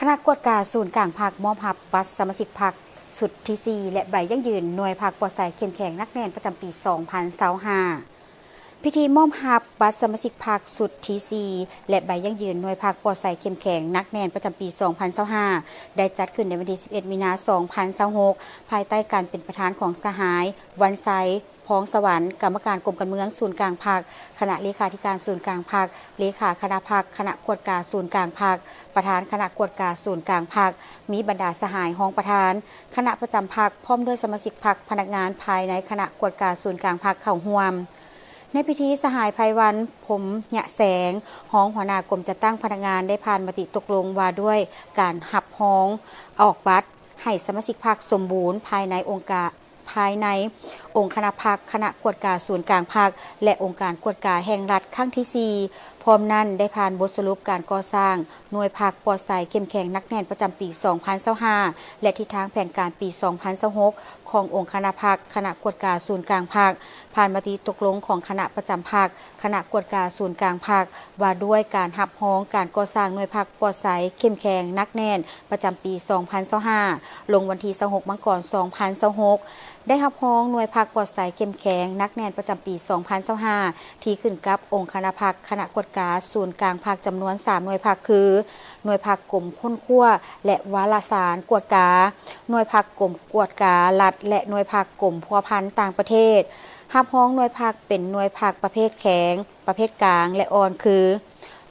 ຄະນະກວດກາສູນກາງພັກ ມອບຮັບບັດສະມາຊິກພັກຊຸດທີສີ່ ແລະ ໃບຢັ້ງຢືນໜ່ວຍພັກປອດໃສເຂັ້ມແຂງໜັກແໜ້ນປະຈຳປີສອງພັນຊາວຫ້າ. ພິທີມອບຮັບບັດສະມາຊິກພັກຊຸດທີສີ່ ແລະ ໃບຢັ້ງຢືນໜ່ວຍພັກປອດໃສເຂັ້ມແຂງໜັກແໜ້ນປະຈຳປີສອງພັນຊາວຫ້າ ໄດ້ຈັດຂຶ້ນໃນວັນທີສິບເອັດ ມີນາ ສອງພັນຊາວຫົກ ພາຍໃຕ້ການເປັນປະທານຂອງສະຫາຍ ວັນໄຊ ພອງສະຫວັນ ກຳມະການກົມການເມືອງສູນກາງພັກ, ຄະນະເລຂາທິການສູນກາງພັກ, ເລຂາຄະນະພັກ, ຄະນະກວດກາສູນກາງພັກ, ປະທານຄະນະກວດກາສູນກາງພັກ, ມີບັນດາສະຫາຍຮອງປະທານ, ຄະນະປະຈຳພັກ ພ້ອມດ້ວຍສະມາຊິກພັກ, ພະນັກງານພາຍໃນຄະນະກວດກາສູນກາງພັກເຂົ້າຮ່ວມ. ໃນພິທີ ສະຫາຍ ໄພວັນ ພົມຍະແສງ ຮອງຫົວໜ້າກົມຈັດຕັ້ງພະນັກງານ ໄດ້ຜ່ານມະຕິຕົກລົງວ່າດ້ວຍການຮັບຮອງອອກບັດໃຫ້ສະມາຊິກພັກສົມບູນພາຍໃນອົງກາ ພາຍໃນອົງຄະນະພັກ, ຄະນະກວດກາສູນກາງພັກ ແລະ ອົງການກວດກາແຫ່ງລັດຄັ້ງທີສີ່. ພ້ອມນັ້ນໄດ້ຜ່ານບົດສະຫຼຸບການກໍ່ສ້າງໜ່ວຍພັກປອດໃສເຂັ້ມແຂງໜັກແໜ້ນປະຈຳປີສອງພັນຊາວຫ້າ ແລະ ທິດທາງແຜນການປີສອງພັນຊາວຫົກ ຂອງອົງຄະນະພັກ, ຄະນະກວດກາສູນກາງພັກ, ຜ່ານມະຕິຕົກລົງຂອງຄະນະປະຈຳພັກ, ຄະນະກວດກາສູນກາງພັກ ວ່າດ້ວຍການຮັບຮອງການກໍ່ສ້າງໜ່ວຍພັກປອດໃສເຂັ້ມແຂງໜັກແໜ້ນ ປະຈຳປີສອງພັນຊາວຫ້າ ລົງວັນທີຊາວຫົກ ມັງກອນ ສອງພັນຊາວຫົກ ໄດ້ຮັບຮອງໜ່ວຍພັກປອດໃສເຂັ້ມແຂງໜັກແໜ້ນປະຈຳປີສອງພັນຊາວຫ້າ ທີ່ຂຶ້ນກັບອົງຄະນະພັກ, ຄະນະກວດກາສູນກາງພັກ ຈຳນວນສາມໜ່ວຍພັກ ຄື ໜ່ວຍພັກກົມຄົ້ນຄວ້າ ແລະ ວາລະສານກວດກາ, ໜ່ວຍພັກກົມກວດກາລັດ ແລະ ໜ່ວຍພັກກົມພົວພັນຕ່າງປະເທດ. ຮັບຮອງໜ່ວຍພັກເປັນໜ່ວຍພັກປະເພດແຂງ, ປະເພດກາງ ແລະ ອ່ອນ ຄື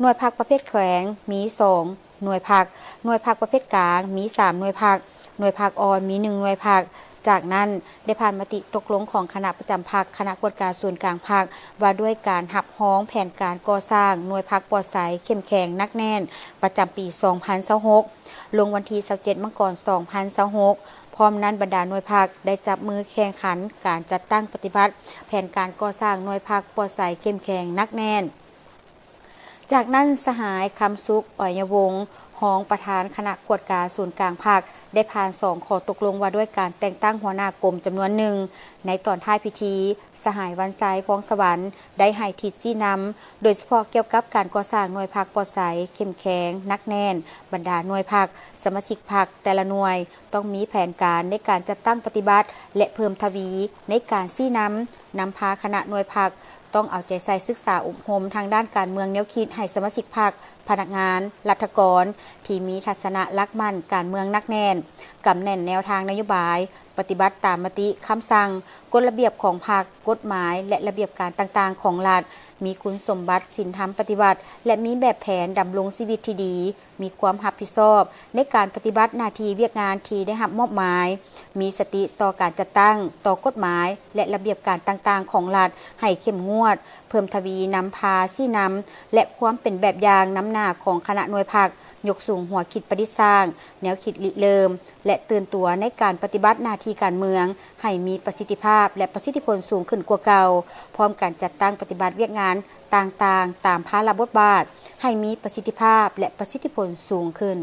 ໜ່ວຍພັກປະເພດແຂງມີສອງໜ່ວຍພັກ, ໜ່ວຍພັກປະເພດກາງມີສາມໜ່ວຍພັກ, ໜ່ວຍພັກອ່ອນມີໜຶ່ງໜ່ວຍພັກ. ຈາກນັ້ນໄດ້ຜ່ານມະຕິຕົກລົງຂອງຄະນະປະຈຳພັກ, ຄະນະກວດກາສູນກາງພັກ ວ່າດ້ວຍການຮັບຮອງແຜນການກໍ່ສ້າງໜ່ວຍພັກປອດໃສເຂັ້ມແຂງໜັກແໜ້ນປະຈຳປີສອງພັນຊາວຫົກ ລົງວັນທີຊາວເຈັດ ມັງກອນ ສອງພັນຊາວຫົກ. ພ້ອມນັ້ນບັນດາໜ່ວຍພັກໄດ້ຈັບມືແຂ່ງຂັນການຈັດຕັ້ງປະຕິບັດແຜນການກໍ່ສ້າງໜ່ວຍພັກປອດໃສເຂັ້ມແຂງໜັກແໜ້ນ. ຈາກນັ້ນ ສະຫາຍ ຄຳສຸກ ອອຍຍະວົງ ຮອງປະທານຄະນະກວດກາສູນກາງພັກ ໄດ້ຜ່ານສອງຂໍ້ຕົກລົງວ່າດ້ວຍການແຕ່ງຕັ້ງຫົວໜ້າກົມຈຳນວນໜຶ່ງ. ໃນຕອນທ້າຍພິທີ, ສະຫາຍ ວັນໄຊ ພອງສະຫວັນ ໄດ້ໃຫ້ທິດຊີ້ນຳ ໂດຍສະເພາະກ່ຽວກັບການກໍ່ສ້າງໜ່ວຍພັກປອດໃສເຂັ້ມແຂງໜັກແໜ້ນ. ບັນດາໜ່ວຍພັກ, ສະມາຊິກພັກແຕ່ລະໜ່ວຍ ຕ້ອງມີແຜນການໃນການຈັດຕັ້ງປະຕິບັດ ແລະ ເພີ່ມທະວີໃນການຊີ້ນຳ, ນຳພາຄະນະໜ່ວຍພັກ ຕ້ອງເອົາໃຈໃສ່ສຶກສາອົບຮົມທາງດ້ານການເມືອງແນວຄິດໃຫ້ສະມາຊິກພັກ, ພະນັກງານ, ລັດຖະກອນ ທີ່ມີທັດສະນະຫຼັກໝັ້ນການເມືອງໜັກແໜ້ນ, ກຳແໜ້ນແນວທາງນະໂຍບາຍ, ປະຕິບັດຕາມມະຕິ, ຄຳສັ່ງ, ກົດລະບຽບຂອງພັກ, ກົດໝາຍ ແລະ ລະບຽບການຕ່າງໆຂອງລັດ, ມີຄຸນສົມບັດສິນທຳປະຕິວັດ ແລະ ມີແບບແຜນດຳລົງຊີວິດທີ່ດີ, ມີຄວາມຮັບຜິດຊອບໃນການປະຕິບັດໜ້າທີ່ວຽກງານທີ່ໄດ້ຮັບມອບໝາຍ, ມີສະຕິຕໍ່ການຈັດຕັ້ງ, ຕໍ່ກົດໝາຍ ແລະ ລະບຽບການຕ່າງໆຂອງລັດໃຫ້ເຂັ້ມງວດ, ເພີ່ມທະວີນຳພາຊີ້ນຳ ແລະ ຄວາມເປັນແບບຢ່າງນຳໜ້າຂອງຄະນະໜ່ວຍພັກ, ຍົກສູງຫົວຄິດປະດິດສ້າງ, ແນວຄິດລິເລີ່ມ ແລະ ຕື່ນຕົວໃນການປະຕິບັດໜ້າທີ່ການເມືອງໃຫ້ມີປະສິດທິພາບ ແລະ ປະສິດທິຜົນສູງຂຶ້ນກວ່າເກົ່າ, ພ້ອມກັນຈັດຕັ້ງປະຕິບັດວຽກງານຕ່າງໆຕາມພາລະບົດບາດໃຫ້ມີປະສິດທິພາບ ແລະ ປະສິດທິຜົນສູງຂຶ້ນ.